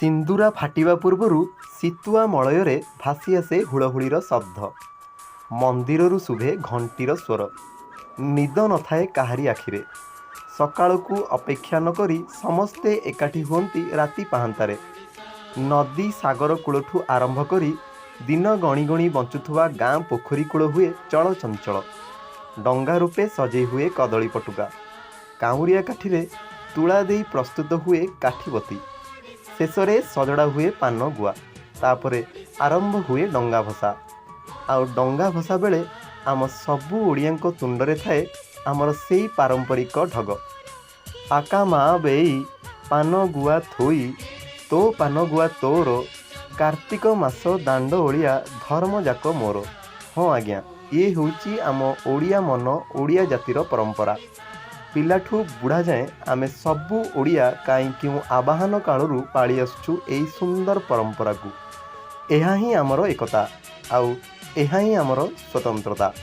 ସିନ୍ଦୁରା ଫାଟିବା ପୂର୍ବରୁ ଶୀତୁଆ ମଳୟରେ ଭାସି ଆସେ ହୁଳହୁଳିର ଶବ୍ଦ। ମନ୍ଦିରରୁ ଶୁଭେ ଘଣ୍ଟିର ସ୍ୱର। ନିଦ ନଥାଏ କାହାରି ଆଖିରେ। ସକାଳକୁ ଅପେକ୍ଷା ନକରି ସମସ୍ତେ ଏକାଠି ହୁଅନ୍ତି ରାତି ପାହାନ୍ତାରେ। ନଦୀ ସାଗର କୂଳଠୁ ଆରମ୍ଭ କରି ଦିନ ଗଣି ଗଣି ବଞ୍ଚୁଥିବା ଗାଁ ପୋଖରୀ କୂଳ ହୁଏ ଚଳଚଞ୍ଚଳ। ଡଙ୍ଗା ରୂପେ ସଜେଇ ହୁଏ କଦଳୀ ପଟୁକା। କାଉଁରିଆ କାଠିରେ ତୁଳା ଦେଇ ପ୍ରସ୍ତୁତ ହୁଏ କାଠିବତୀ। ଶେଷରେ ସଜଡ଼ା ହୁଏ ପାନ ଗୁଆ। ତାପରେ ଆରମ୍ଭ ହୁଏ ଡଙ୍ଗା ଭସା। ଆଉ ଡଙ୍ଗା ଭସା ବେଳେ ଆମ ସବୁ ଓଡ଼ିଆଙ୍କ ତୁଣ୍ଡରେ ଥାଏ ଆମର ସେଇ ପାରମ୍ପରିକ ଢଗ, "ଆକା ମା ବେଇ ପାନ ଗୁଆ ଥୋଇ, ତୋ ପାନ ଗୁଆ ତୋର, କାର୍ତ୍ତିକ ମାସ ଦାଣ୍ଡ ଓଳିଆ ଧର୍ମ ଯାକ ମୋର।" ହଁ ଆଜ୍ଞା, ଇଏ ହେଉଛି ଆମ ଓଡ଼ିଆ ମନ, ଓଡ଼ିଆ ଜାତିର ପରମ୍ପରା। ପିଲାଠୁ ବୁଢ଼ା ଯାଏଁ ଆମେ ସବୁ ଓଡ଼ିଆ କାହିଁ କେଉଁ ଆବାହନ କାଳରୁ ପାଳି ଆସୁଛୁ ଏଇ ସୁନ୍ଦର ପରମ୍ପରାକୁ। ଏହା ହିଁ ଆମର ଏକତା ଆଉ ଏହା ହିଁ ଆମର ସ୍ୱତନ୍ତ୍ରତା।